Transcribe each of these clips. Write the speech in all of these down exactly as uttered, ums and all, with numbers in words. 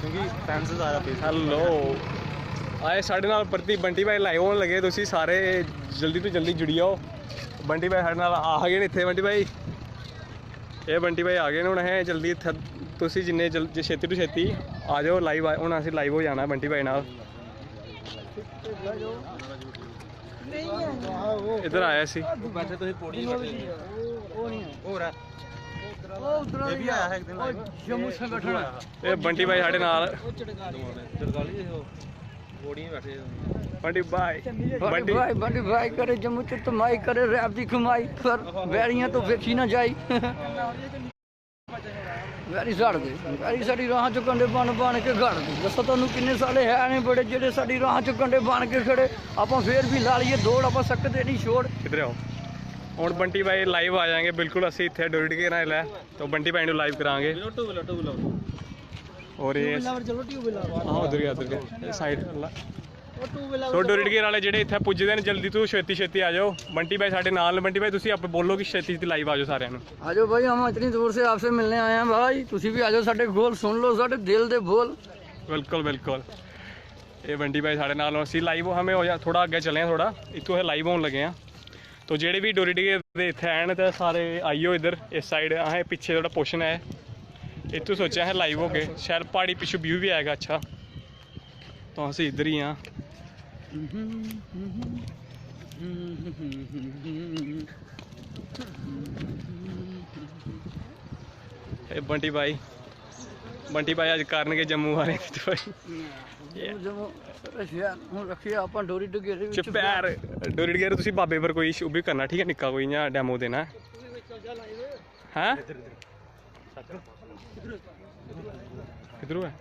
क्योंकि फैंस ज़्यादा पीछे। हेलो, आए साढ़े नाल प्रति बंटी भाई लाइव होन लगे। तुसी सारे जल्दी तो जल्दी जुड़ी जाओ। बंटी भाई साढ़े नाल आ गए ने इत्थे। बंटी भाई, ये बंटी भाई आ गए ने। हुन असें जल्दी इत्थे, तुसी जिन्ने जल-, जे छेती तो छेती आ जाओ लाइव। हुन असें लाइव हो जाना बंटी भाई नाल। इधर आया सी। वैसे तुसी पौड़ी नहीं बैठे। वो नहीं है। हो रहा। वो उधर ये भी आया है एक दिन live। जम्मू से बैठा है। ये बंटी भाई साढ़े नाल। वो चटकाली। चटकाली हो। पौड़ी में बैठे हो। बंटी भाई। बंटी बंटी भाई, बंटी भाई करे जम्मू च तमाई, करे रैप दी कमाई, पर वैरियां तो वेखी ना जाई। ਵੈਰੀ ਝੜਦੇ, ਵੈਰੀ ਸਾਡੀ ਰਾਹ ਚੋਂ ਕੰਡੇ ਬਣ ਬਣ ਕੇ ਘੜਦੇ। ਦੱਸੋ ਤੁਹਾਨੂੰ ਕਿੰਨੇ ਸਾਲੇ ਹੈ ਨੇ ਬੜੇ ਜਿਹੜੇ ਸਾਡੀ ਰਾਹ ਚੋਂ ਕੰਡੇ ਬਣ ਕੇ ਖੜੇ। ਆਪਾਂ ਫੇਰ ਵੀ ਲਾ ਲਈਏ ਦੌੜ, ਆਪਾਂ ਸਕਦੇ ਨਹੀਂ ਛੋੜ। इधर आओ। और बंटी भाई लाइव आ जाएंगे बिल्कुल। ਅਸੀਂ ਇੱਥੇ ਡੋਰੀਡਗੇ ਨਾਲ ਹੈ, तो बंटी भाई ਨੂੰ ਲਾਈਵ ਕਰਾਂਗੇ। Two wheeler, two wheeler. और ये व्हीलर, चलो टू व्हीलर। हाँ, उधर गया, उधर गया, साइड। ਉਹ ਟੂ ਵੀਲਰ। ਸੋ ਡੋਰੀਡਗੇਰ ਵਾਲੇ ਜਿਹੜੇ ਇੱਥੇ ਪੁੱਜਦੇ ਨੇ, ਜਲਦੀ ਤੋਂ ਛੇਤੀ ਛੇਤੀ ਆ ਜਾਓ। ਬੰਟੀ ਭਾਈ ਸਾਡੇ ਨਾਲ ਨੇ। ਬੰਟੀ ਭਾਈ, ਤੁਸੀਂ ਆਪੇ ਬੋਲੋ ਕਿ ਛੇਤੀ ਛੇਤੀ ਲਾਈਵ ਆ ਜਾਓ ਸਾਰਿਆਂ ਨੂੰ। आ जाओ भाई, हम इतनी दूर से आपसे मिलने आए हैं भाई, ਤੁਸੀਂ ਵੀ ਆ ਜਾਓ ਸਾਡੇ ਕੋਲ, ਸੁਣ ਲਓ ਸਾਡੇ ਦਿਲ ਦੇ ਬੋਲ। ਬਿਲਕੁਲ, ਬਿਲਕੁਲ। ਇਹ ਬੰਟੀ ਭਾਈ ਸਾਡੇ ਨਾਲ। ਅਸੀਂ ਲਾਈਵ, ਹਮੇ ਹੋ ਜਾ ਥੋੜਾ ਅੱਗੇ ਚਲੇ ਆ, ਥੋੜਾ ਇੱਥੋਂ ਇਹ ਲਾਈਵ ਹੋਣ ਲੱਗੇ ਆ। तो जेह्ड़े बी डोरीडगेर दे इत्थै हैन ते सारे आई जाओ इद्धर, इस साइड। असें पिच्छे थोह्ड़ा पोर्शन ऐ, इत्थूं सोचेआ असें लाइव होगे। शैल प्हाड़ी पिच्छों व्यू बी आएगा अच्छा। तो अस इद्धर ही आं। ए बंटी भाई, बंटी भाई अज्ज कारण के जम्मू आए थे भाई। जम्मू, जम्मू, शैल, हून रक्खियै ਆਪਾਂ ਡੋਰੀਡਗੇਰ ਵਿੱਚ चुप यार। डोरीडगेर तुसी बाबे पर कोई ओह् बी करना, ठीक ऐ, निक्का कोई इ'यां डेमो देना है। हैं? किद्धरू है?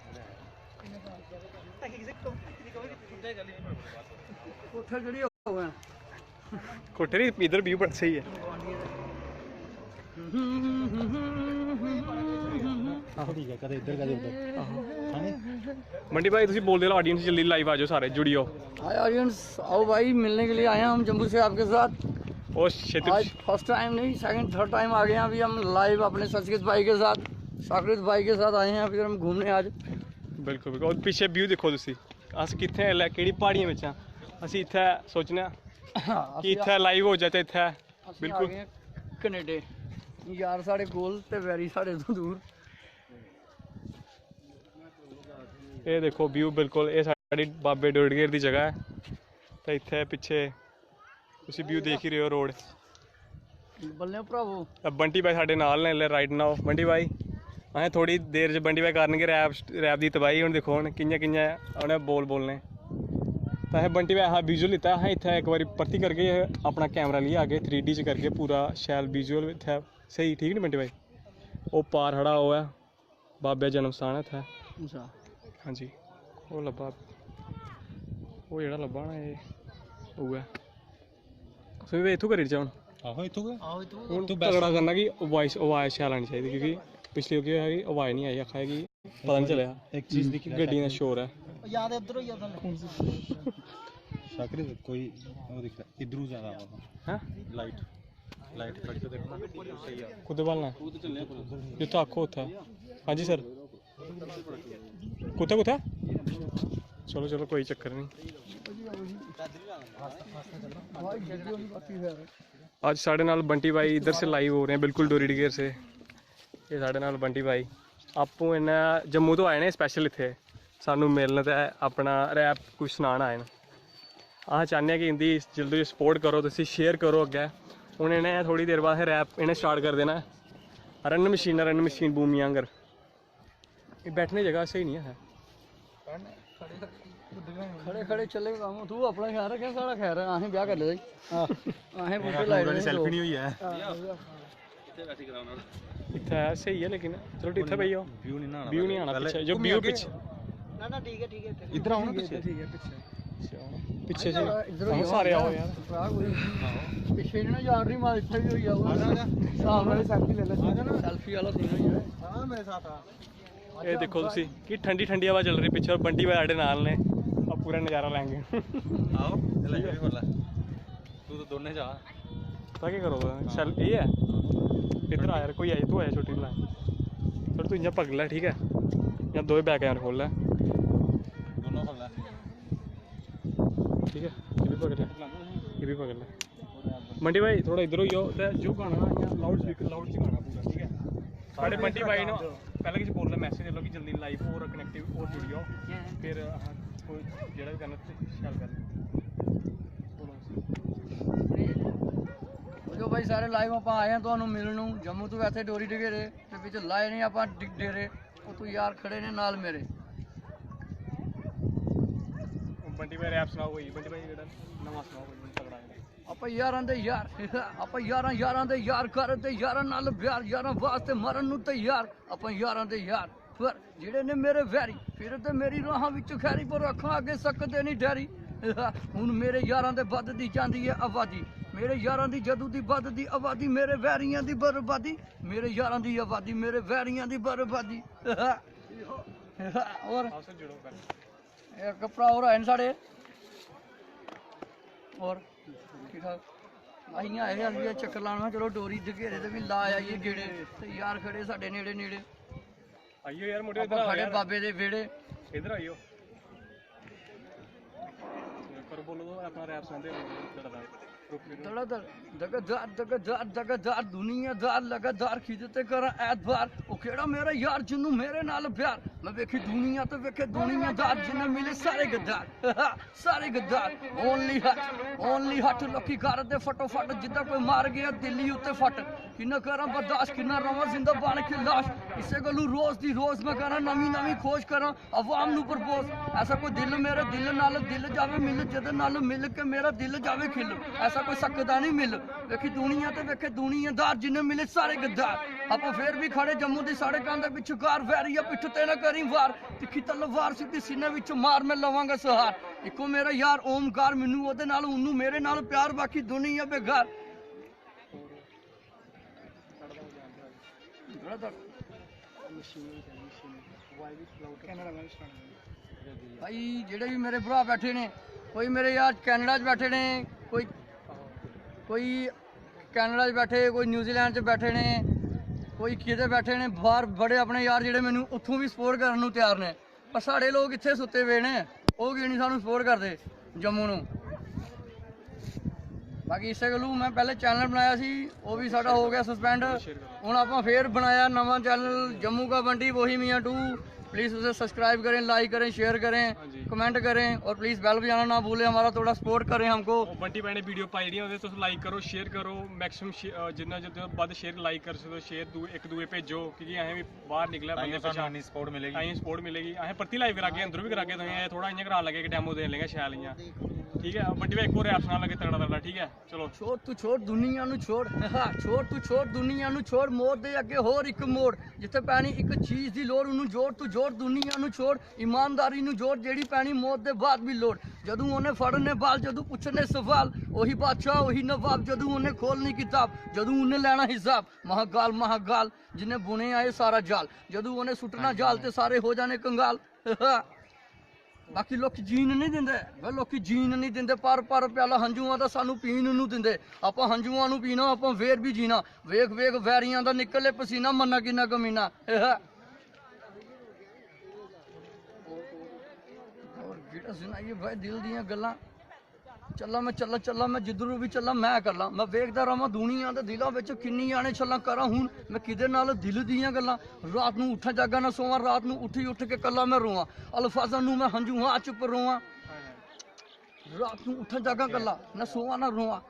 कोठे दी इधर व्यू बड़ा स्हेई है। आहो, ठीक है, कदे इधर, कदे उधर। आहो। है नी? मंडी भाई, तुसी बोलदे रहो, audience जल्दी live आ जाओ, सारे जुड़ी जाओ। हाय audience, आओ भाई, मिलने के लिए आए हैं हम जम्मू से आपके साथ। ओ shit। आज first time नहीं, second, third time आ गए हैं अभी हम live अपने संस्कृत भाई के साथ, संस्कृत भाई के साथ आए हैं अभी हम घूमने आज। बिल्कुल, बिल्कुल। और पीछे व्यू दिक्खो तुसी, अस कित्थै इसलै, केह्ड़ी प्हाड़ियें बिच्च आं। असी इत्थै सोचने आं कि इत्थै live हो जाचै इत्थै। ਅਸੀਂ ਆ ਬਿਲਕੁਲ। ਗਏ ਹਾਂ ਕੈਨੇਡਾ। ਯਾਰ ਸਾਡੇ ਕੋਲ ਤੇ ਵੈਰੀ ਸਾਡੇ ਤੋਂ ਦੂਰ। ਇਹ ਦੇਖੋ ਵਿਊ ਬਿਲਕੁਲ, ਇਹ ਸਾਡੀ ਬਾਬੇ ਡੋਰੀਡਗੇਰ ਦੀ ਜਗ੍ਹਾ ਹੈ। ਤੇ ਇੱਥੇ ਪਿੱਛੇ ਤੁਸੀਂ ਵਿਊ ਦੇਖ ਹੀ ਰਹੇ ਹੋ, ਰੋਡ। ਬੱਲੇ ਭਰਾਵੋ। ਤਾਂ ਬੰਟੀ ਭਾਈ ਸਾਡੇ ਨਾਲ ਨੇ ਲੈ right now। ਬੰਟੀ ਭਾਈ, असें थोड़ी देर च बंटी भाई कारण के रैप, रैप दी तबाही। हून दिक्खो हून कि'यां कि'यां उ'नें बोल बोलने। तो असें बंटी भाई हा विजुअल लिता, असें इत्थै इक बारी परती करगे, अपना कैमरा लेइयै आगे, थ्री डी च करगे पूरा शैल विजुअल इत्थै। स्हेई, ठीक नी बंटी भाई? ओह् पार खड़ा ओह् ऐ, बाबे दा जन्म स्थान ऐ इत्थै। अच्छा। हां जी, ओह् लब्भा, ओह् जेह्ड़ा लब्भा ना, एह् उ'ऐ। सुमी भाई, इत्थूं करी ओड़चै हून। आहो, इत्थूं गै। आहो, इत्थूं गै। हून तगड़ा करना कि वॉइस, आवाज शैल आनी चाहिदी, क्योंकि पिछले केह् होआ कि आवाज निं आई, आखा दे कि पता निं चलेआ। इक चीज दिक्खी लै, गड्डियें दा शोर ऐ। या ते उद्धर होई जा थल्ले। शाकिर, कोई ओह् दिक्ख लै, इद्धरूं ज्यादा आवा दा। हैं? लाइट, लाइट कट के देखो ना, स्हेई आ। कुद्धर बलना? जित्थै आखो उत्थै। हां जी सर। कुत्थै, कुत्थै? चलो, चलो, कोई चक्कर नहीं। आज साढ़े नाल बंटी भाई इधर से लाइव हो रहे हैं, बिल्कुल डोरीडगेर से। ये साढ़े नाल बंटी भाई, आपूं इन्ना जम्मू तो आए ने स्पेशल इत्थे सानू मिलन ते अपना रैप कुछ सनान आए न। अस चाहन्ने आं कि इंदी जल्दी सपोर्ट करो, तुसी शेयर करो अग्गें। हून इ'नें थोड़ी देर बाद असें रैप इ'नें स्टार्ट कर देना ऐ। रन मशीन, रन मशीन बूमी आंगर। ये बैठने दी जगह स्हेई नहीं है। खड़े खड़े चले कम्म। तू अपना ख्याल रखें, साढ़ा खैर है, असें ब्याह कर लेदा जी। असें बूटे लाए दे सेल्फी नहीं हुई है। इत्थै स्हेई ऐ, लेकिन चलो, इत्थै बेही जाओ। व्यू नहीं ना आना, व्यू नहीं आना पैह्लें। पिच्छे, जो घूमी व्यू आगे। पिच्छे। ना, ना, ठीक है, ठीक है, इत्थै। इद्धर आओ ना पिच्छे। ठीक है, पिच्छे। अच्छा, पिच्छे से। इद्धर आओ, सारे आओ यार। पिच्छे ना यार, नहीं मार, इत्थै भी होई जाओ। आ जा, आ जा। सामने सेल्फी ले ले। आ जा ना। सेल्फी वाला सीन होई जाए। हाँ, मेरे साथ आ। ਇਹ ਦੇਖੋ ਤੁਸੀਂ, ਕੀ ठंडी ठंडी हवा चल रही पिच्छे, और बंटी भाई साढ़े नाल ने। अब पूरा नज़ारा लेंगे। आओ, ले भी बोला। तू तो दोनों जा। पता क्या करो तुस? शैल एह् ऐ। इद्धर आ यार, कोई आई, तू आया छोटी भला। पर तू इ'यां पगला ऐ, ठीक ऐ? या दो ही बैक कैमरे खोल लै। दोनों खोल लै। ठीक है, ये भी पकड़ ले, ये भी पकड़ ले। मंडी भाई, थोड़ा इधर होई जाओ ते जो गाना ना, इ'यां लाउड स्पीकर, लाउड च गाना पूरा, ठीक है? साढ़े मंडी भाई ने पैह्लें किश बोलना, मैसेज देई लो कि जल्दी लाइव और कनैक्टिव और जुड़ी जाओ, फिर अस कोई जेह्ड़ा बी करना ते शैल करना। बोलो। ਜੋ ਭਾਈ, ਸਾਰੇ ਲਾਈਵ ਆਪਾਂ ਆਏ ਆ ਤੁਹਾਨੂੰ ਮਿਲਣ ਨੂੰ। ਜੰਮੂ ਤੋਂ ਇੱਥੇ ਡੋਰੀ ਡਗੇਰੇ ਤੇ ਵਿੱਚ ਲਾਏ ਨਹੀਂ ਆਪਾਂ ਡਿ- ਡੇਰੇ। ਉਹ ਤੂੰ ਯਾਰ ਖੜੇ ਨੇ ਨਾਲ ਮੇਰੇ। ਉਹ ਬੰਟੀ ਭਾਈ ਰੈਪ ਸੁਣਾਓ ਕੋਈ, ਬੰਟੀ ਭਾਈ ਜਿਹੜਾ ਨਵਾਂ ਸੁਣਾਓ ਕੋਈ ਤਗੜਾ ਜਿਹਾ। ਆਪਾਂ ਯਾਰਾਂ ਦੇ ਯਾਰ, ਆਪਾਂ ਯਾਰਾਂ, ਯਾਰਾਂ ਦੇ ਯਾਰ, ਕਰਦੇ ਯਾਰਾਂ ਨਾਲ ਪਿਆਰ, ਯਾਰਾਂ ਵਾਸਤੇ ਮਰਨ ਨੂੰ ਤਿਆਰ। ਆਪਾਂ ਯਾਰਾਂ ਦੇ ਯਾਰ, ਪਰ ਜਿਹੜੇ ਨੇ ਮੇਰੇ ਵੈਰੀ, ਫਿਰ ਤੇ ਮੇਰੀ ਰਾਹਾਂ ਵਿੱਚ ਖੈਰੀ, ਪਰ ਅੱਖਾਂ ਅੱਗੇ ਸਕਦੇ ਨਹੀਂ ਡੈਰੀ। ਹੁਣ ਮੇਰੇ ਯਾਰਾਂ ਦੇ ਵੱਧਦੀ ਜਾਂਦੀ ਹੈ ਆਬਾਦੀ, ਮੇਰੇ ਯਾਰਾਂ ਦੀ ਜਦੋਂ ਦੀ ਵੱਧਦੀ ਆਬਾਦੀ, ਮੇਰੇ ਵੈਰੀਆਂ ਦੀ ਬਰਬਾਦੀ, ਮੇਰੇ ਯਾਰਾਂ ਦੀ ਆਬਾਦੀ, ਮੇਰੇ ਵੈਰੀਆਂ ਦੀ ਬਰਬਾਦੀ। और ਆਓ ਸਰ, ਜੁੜੋ ਕਰ। ਇੱਕ ਭਰਾ ਹੋਰ ਆਏ ਨੇ ਸਾਡੇ। और ठीक ठाक। ਅਸੀਂ ਆਏ ਹਾਂ, ਅਸੀਂ ਚੱਕਰ ਲਾਉਣਾ। ਚਲੋ ਡੋਰੀ ਡਗੇਰੇ ਤੇ ਵੀ ਲਾ ਆਈਏ ਗੇੜੇ। ਤੇ ਯਾਰ ਖੜੇ ਸਾਡੇ ਨੇੜੇ ਨੇੜੇ। ਆਈਓ ਯਾਰ, ਮੁੰਡਿਓ, ਇੱਧਰ ਆਪਾਂ ਆਓ ਖੜੇ ਯਾਰ। ਬਾਬੇ ਦੇ ਵਿਹੜੇ। ਇੱਧਰ ਆਈਓ। ਕਰੋ, ਬੋਲੋ, ਆਪਣਾ ਰੈਪ ਸੁਣਦੇ ਹੋ, ਲੜਦਾ। ਰੁਕ, ਰੁਕ। धड़ाधड़, दगदार, दगदार, दगदार, दुनियादार लगातार, खिदे ते करा ऐतबार। ओ केड़ा मेरा यार जिन्नू मेरे नाल प्यार। मैं वेखी दुनिया ते वेखे दुनियादार, जिन्ने मिले सारे गद्दार। सारे गद्दार। Only hot, only hot, लोकी करदे फटोफट, जिद्दां कोई मार गया दिल्ली उत्ते फट। किन्ना करां बर्दाश्त, किन्ना रवां जिंदा बन के लाश। इस्सै गल्लू रोज दी रोज मैं करां नमीं नमीं खोज करां। अवाम नू प्रपोज, ऐसा कोई दिल मेरे दिल नाल दिल जावे मिल, जेदे नाल मिल के मेरा दिल जावे खिल। ऐसा कोई सकदा नहीं मिल। वेखी दुनिया ते वेखे दुनियादार, जिन्ने मिले सारे गद्दार। आपां फेर भी खड़े जम्मू दी सड़कां दे विचकार, वैरिया पिठ ते ना करीं वार। तिक्खी तलवार सिद्धी सीने विच मार, मैं लवांगा सहार। इक्को मेरा यार ओमकार, मैनू ओदे नाल उन्नू मेरे नाल प्यार, बाकी दुनिया बेकार। ब्रदर, भाई, जेह्ड़े बी मेरे भ्राऽ बैठे ने, कोई मेरे यार कनाडा च बैठे ने, कोई कोई कनाडा च बैठे, कोई न्यूजीलैंड च बैठे ने, कोई किते बैठे ने बाह्र, बड़े अपने यार जेह्ड़े मैनू उत्थूं बी सपोर्ट करन नू त्यार ने। पर साढ़े लोक इत्थै सुत्ते पे ने, ओह् की निं सानूं सपोर्ट करदे जम्मू नू। बाकी इस्सै गल्लू मैं पैह्ले चैनल बनाया सी, ओह् बी साढ़ा हो गेआ सस्पैंड। हुन आपां फेर बनाया नमां चैनल जम्मू का बंटी बोहीमिया टू। प्लीज उसे सब्सक्राइब करें, लाइक करें, शेयर करें, हाँ जी। कमेंट करें और प्लीज बेल बजाना ना भूलें, हमारा थोड़ा सपोर्ट करें हमको। ਉਹ ਬੰਟੀ ਭਾਈ ਨੇ ਵੀਡੀਓ ਪਾਈ ਦੀਆਂ, ਉਹਦੇ ਤੁਸੀਂ ਲਾਈਕ ਕਰੋ, ਸ਼ੇਅਰ ਕਰੋ, ਮੈਕਸਿਮਮ ਜਿੰਨਾ ਜਿੰਨਾ ਵੱਧ ਸ਼ੇਅਰ ਲਾਈਕ ਕਰ ਸਕਦੇ ਹੋ, ਸ਼ੇਅਰ ਦੂ ਇੱਕ ਦੂਏ ਭੇਜੋ, ਕਿਉਂਕਿ ਐਵੇਂ ਵੀ ਬਾਹਰ ਨਿਕਲਿਆ ਤਾਂ ਹੀ ਬੰਦੇ ਸਾਨੂੰ ਪਛਾਣ ਇੰਨੀ ਸਪੋਰਟ ਮਿਲੇਗੀ। ਤਾਂ ਹੀ ਸਪੋਰਟ ਮਿਲੇਗੀ। ਅਸੀਂ ਪਰਤੀ ਲਾਈਵ ਕਰਾਂਗੇ, ਅੰਦਰੋਂ ਵੀ ਕਰਾਂਗੇ, ਤੁਸੀਂ ਇਹ ਥੋੜਾ ਇੰਜ ਕਰਾ ਲਗੇ ਕਿ ਡੈਮੋ ਦੇਣ ਲਗੇ ਸ਼ੈਲ ਇਆਂ। ਠੀਕ ਹੈ, ਬੰਟੀ ਭਾਈ ਇੱਕ ਹੋਰ ਰੈਪ ਸੁਣਾ ਲਗੇ ਤਗੜਾ ਤਗੜਾ, ਠੀਕ ਹੈ? ਚਲੋ। छोड़ तू छोड़ दुनिया नू छोड़। छोड़ तू छोड़ दुनिया नू छोड़, मौत दे अगे होर इक मोड़। जिथे पैनी इक चीज दी लोड़, उन्नू जोड़ तू जोड़ दुनिया नू छोड़। ईमानदारी नू जोड़, जेड़ी पैनी मौत दे बाद भी लोड़। जदू उन्हें फड़ने बाल, जदू पुछने सवाल, ओही बादशाह ओही नवाब। जदू उन्हें खोलनी किताब, जदू उन्हें लेना हिसाब। महाकाल महाकाल, जिन्हें बुने आए सारा जाल। जदू उन्हें सुट्टना जाल ते सारे हो जाने कंगाल। बाकी लोकी जीन नहीं दिंदे, वे लोकी जीन नहीं दिंदे, पर पर प्याला हंजुआं दा सानू पीन नू दिंदे। आपां हंजुआं नू पीना, आपां वेर भी जीना। वेख वेख वैरियां दा निकले पसीना, मन्ना किन्ना कमीना। और जेड़ा सुनाइए भाई दिल दियां गल्लां। चला मैं चला चला मैं जिद्धरू भी चला मैं कला। मैं वेखदा रवां दुनिया दे दिलां विच किन्नी आने छलां करां हुन मैं किदे नाल दिल दियां गल्लां। रात नू उठां जागां ना सोवां, रात नू उठी उठ के कला मैं रोवां। अल्फाजां नू मैं हंजुआं च परोवां। रात नू उठां जागां कला, ना सोवां ना रोवां।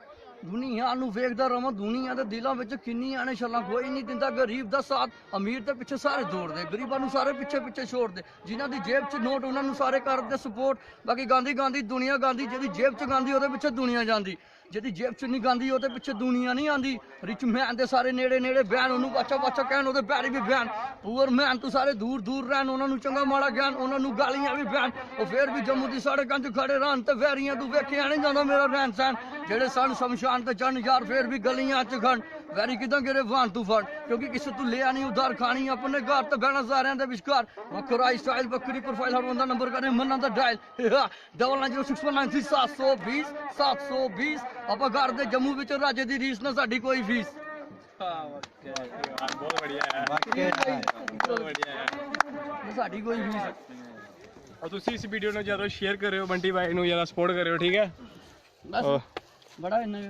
दुनिया नू वेखदा रवां दुनिया दे दिलां विच किन्नी आने छलां। कोई नहीं दिंदा गरीब दा साथ, अमीर दे पिछे सारे दौड़दे, गरीबां नू सारे पिछे पिछे छोड़दे। जिन्हां दी जेब च नोट उन्हां नू सारे करदे सपोर्ट। बाकी गांधी गांधी दुनिया गांधी, जेदी जेब च गांधी ओदे पिछे दुनिया जांदी। जेदी जेब च नहीं गांधी ओदे पिछे दुनिया नहीं आंदी। रिच मैन दे सारे नेड़े नेड़े बैन, ओनू बाचा बाचा कहन, ओदे बैरी भी बैन। पुअर मैन तू सारे दूर दूर रहन, ओनू चंगा माड़ा ज्ञान, ओनू गालियां भी बैन। ओ फेर भी जम्मू दी सड़कां च खड़े रहन ते वैरियां तू वेखे नहीं जांदा मेरा रहन सहन। जेड़े सन शमशान ते चढ़न यार फेर भी गलियां च खड़न। वैरी किदां गिरे वाहन तू फड़, क्योंकि किसे तू लिया नहीं उधार, खानी अपने घर ते बहना सारेयां दे विचकार। वक्खरा स्टाइल, वक्खरी प्रोफाइल, हर बंदा नंबर करे मन्ना दा dial. Double nine zero six one nine three सात सौ बीस सात सौ बीस। आपां घर दे जम्मू विच राजे दी रीस ना साडी कोई फीस। ਬਹੁਤ बढ़िया है, बहुत बढ़िया है। ਸਾਡੀ ਕੋਈ ਫੀਸ। और तुसी इस वीडियो ने ज्यादा शेयर करेओ, बंटी भाई ने ज्यादा सपोर्ट करेओ, ठीक है? ਬਸ और ਬੜਾ ਇੰਨਾ ਹੀ।